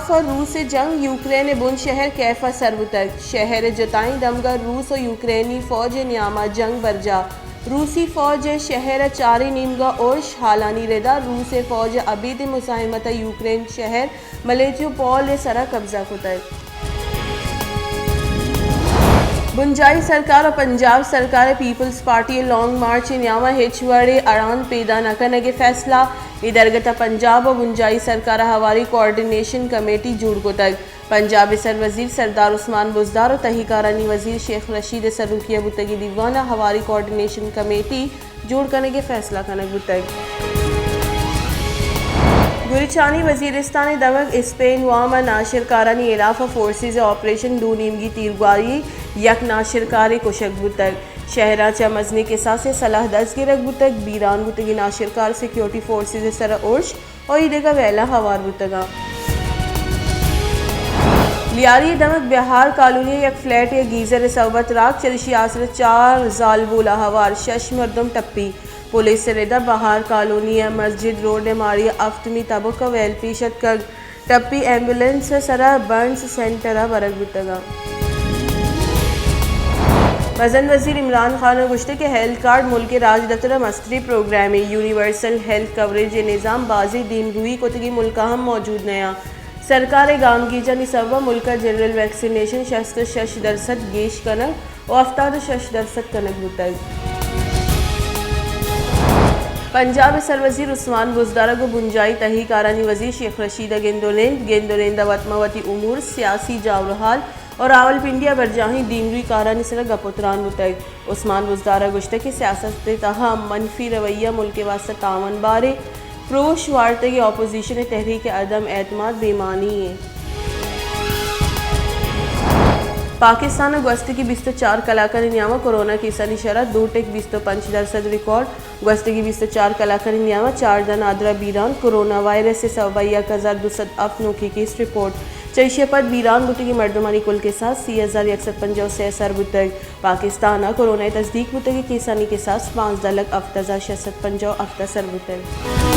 ء روس ء جنگ، یوکرین ء بن شہر کیف ء سر بوتگ۔ شہر ء جتائیں دمگ ء روس ء یوکرینی فوج ء نیام ء جنگ برجاہ۔ روسی فوج ء شہر ء چاریں نیمگ ء ارش، ہالانی رد ء روس ء فوج ء ابید ء مزاحمت ء یوکرین شہر ملیتیوپول ء سر ء قبضہ کتگ۔ بنجاہی سرکار ء پنجاب سرکار ء پیپلز پارٹی ء لانگ مارچ ء نیام ء ہچ وڑیں اڑاند پیدا نہ کنگ ء فیصلہ۔ اے درگت ء پنجاب ء بنجاہی سرکار ء ہواری کوآرڈینیشن کمیٹی جوڑ کتگ۔ پنجاب ء سر وزیر سردار عثمان بزدار ء تہی کارانی وزیر شیخ رشید ء سروکی ء بوتگیں دیوان ء ہواری کوآرڈینیشن کمیٹی جوڑ کنگ ء فیصلہ کنگ بوتگ۔ گریچانی وزیرستان ء دمگ اسپین وام ء ناشرکارانی ہلاف ء فورسز ء آپریشن، دو نیمگی تیرگواری، یک ناشرکارے کشگ بوتگ۔ شہراں چہ مزنیں کساسے سلاہ دست گرگ بوتگ، بیران بوتگیں ناشرکار سیکیورٹی فورسز ء سر ء ارش ء اے دگہ ویلاں ہوار بوتگاں۔ لیاری ء دمگ بہار کالونی ء یک فلیٹ ء گیزر ء سوب ء تراک، چریشی آسر ء چار زالبول ء ہوار، شش مردم ٹپی۔ پولیس ء رد ء بہار کالونی ء مسجد روڈ ء ماڑی ء ہفتمی تبک ء ویل پیش اتکگ۔ ٹپی ایمبولینس ء سرا برنز سینٹر ء برگ بوتگ انت۔ مزن وزیر عمران خان ء گوشتگ کہ ہیلتھ کارڈ ملک ء راجدپتر ء مستریں پروگرامے، یونیورسل ہیلتھ کوریج ء نظام بازیں دیمروئی کتگیں ملک ء ہم موجود نیاں۔ سرکار ء گامگیجانی سوب ء ملک ء جنرل ویکسینیشن شست ء شش درسد گیش کنگ ء ہفتاد ء شش درسد کنگ بوتگ۔ پنجاب ء سروزیر عثمان بزدار ء گوں بنجاہی تہی کارانی وزیر شیخ رشید ء گند ء نند، گند ء نند ء وت ماں وتی امور، سیاسی جاور حال ء راولپنڈی ء برجاہیں دیمروئی کارانی سرا گپ ء تران بوتگ۔ عثمان بزدار ء گوشتگ کہ سیاست ء تہا منفی رویہ ملک ء واستہ تاوان باریں، پروش وارتگیں اپوزیشن ء تحریک ء عدم اعتماد بے معنی انت۔ پاکستان ء گوستگیں بیست ء چار کلاکانی نیام ء کورونا کیسانی شرح دو ٹک بیست ء پنچ درسد ریکارڈ۔ گوستگیں بیست ء چار کلاکانی نیام ء چاردہ نادراہ بیران، کورونا وائرس ء سوب ء یک ہزار دو سد ہفت نوکیں کیس رپورٹ۔ چہ ایشی ء پد بیران بوتگیں مردمانی کل کساس سی ہزار یک سد پنجاہ ء سے ء سر بوتگ۔ پاکستان ء کورونا ء تصدیق بوتگیں کیسانی کساس پانزدہ لکھ ہفت ہزار شش سد پنجاہ ء ہفت ء سر بوتگ۔